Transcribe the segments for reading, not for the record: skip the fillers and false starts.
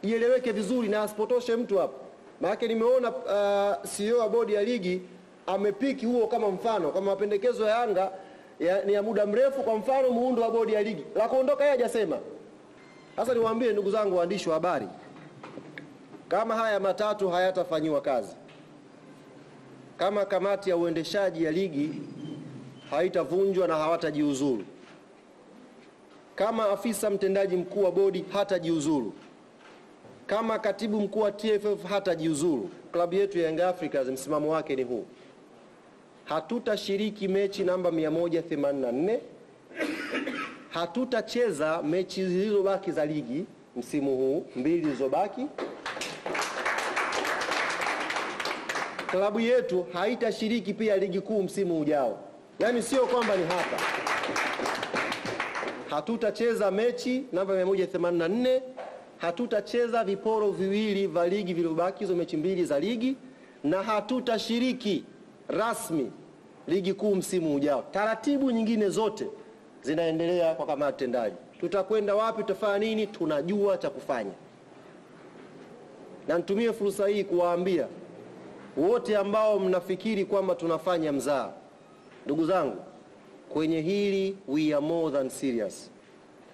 Ieleweke vizuri na asipotoshe mtu hapo. Maana nimeona CEO wa bodi ya ligi amepiki huo kama mfano, kama mapendekezo ya Yanga ni ya muda mrefu, kwa mfano muundo wa bodi ya ligi. La kuondoka yeye hajasema. Sasa niwaambie ndugu zangu waandishi wa habari, kama haya matatu hayatafanyiwa kazi, kama kamati ya uendeshaji ya ligi haitavunjwa na hawatajiuzuru, kama afisa mtendaji mkuu wa bodi hatajiuzuru, kama katibu mkuu wa TFF hatajiuzuru, klabu yetu ya Young Africans msimamo wake ni huu: hatutashiriki mechi namba 184, hatutacheza mechi zilizobaki za ligi msimu huu, 2 zilizobaki. Klabu yetu haitashiriki pia ligi kuu msimu ujao. Yaani sio kwamba ni hapa. Hatutacheza mechi namba 184, hatutacheza viporo viwili vya ligi vilivyobaki, hizo mechi 2 za ligi, na hatutashiriki rasmi ligi kuu msimu ujao. Taratibu nyingine zote zinaendelea kwa kamati tendaji. Tutakwenda wapi, tutafanya nini, tunajua cha kufanya. Na nitumie fursa hii kuwaambia wote ambao mnafikiri kwamba tunafanya mzaha, ndugu zangu, kwenye hili we are more than serious.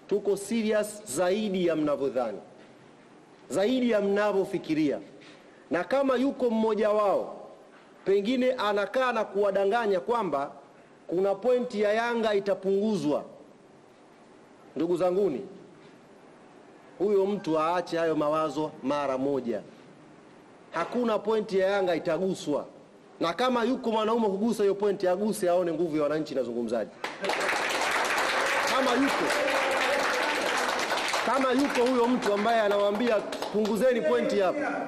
Tuko serious zaidi ya mnavyodhani, zaidi ya mnavyofikiria. Na kama yuko mmoja wao pengine anakaa na kuwadanganya kwamba kuna pointi ya Yanga itapunguzwa, ndugu zanguni, huyo mtu aache hayo mawazo mara moja. Hakuna pointi ya Yanga itaguswa. Na kama yuko mwanaume kugusa hiyo pointi, aguse aone nguvu ya wananchi nazungumzaje. Kama yuko huyo mtu ambaye anawaambia punguzeni pointi hapa,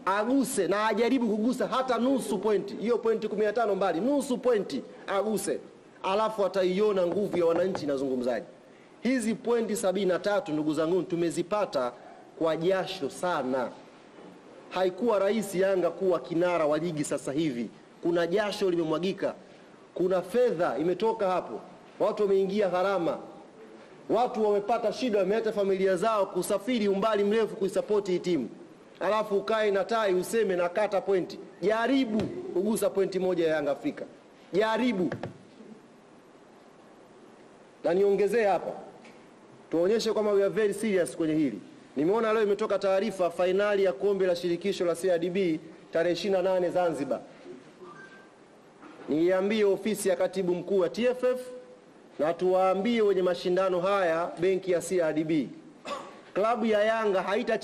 aguse na ajaribu kugusa hata nusu pointi. Hiyo pointi 15 mbali, nusu pointi aguse. Alafu ataiona nguvu ya wananchi nazungumzaje. Hizi pointi 73 ndugu zangu tumezipata kwa jasho sana. Haikuwa rahisi Yanga kuwa kinara wa ligi sasa hivi. Kuna jasho limemwagika, kuna fedha imetoka hapo, watu wameingia gharama, watu wamepata shida, wameacha familia zao kusafiri umbali mrefu kuisupport hii timu. Alafu ukae na tai useme nakata pointi. Jaribu kugusa pointi moja ya Yanga Afrika, jaribu. Na niongezee hapa, tuonyeshe kwamba we are very serious kwenye hili. Nimeona leo imetoka taarifa fainali ya kombe la shirikisho la CRDB tarehe 28 Zanzibar. Niambie ofisi ya katibu mkuu wa TFF na tuwaambie wenye mashindano haya benki ya CRDB, klabu ya Yanga haita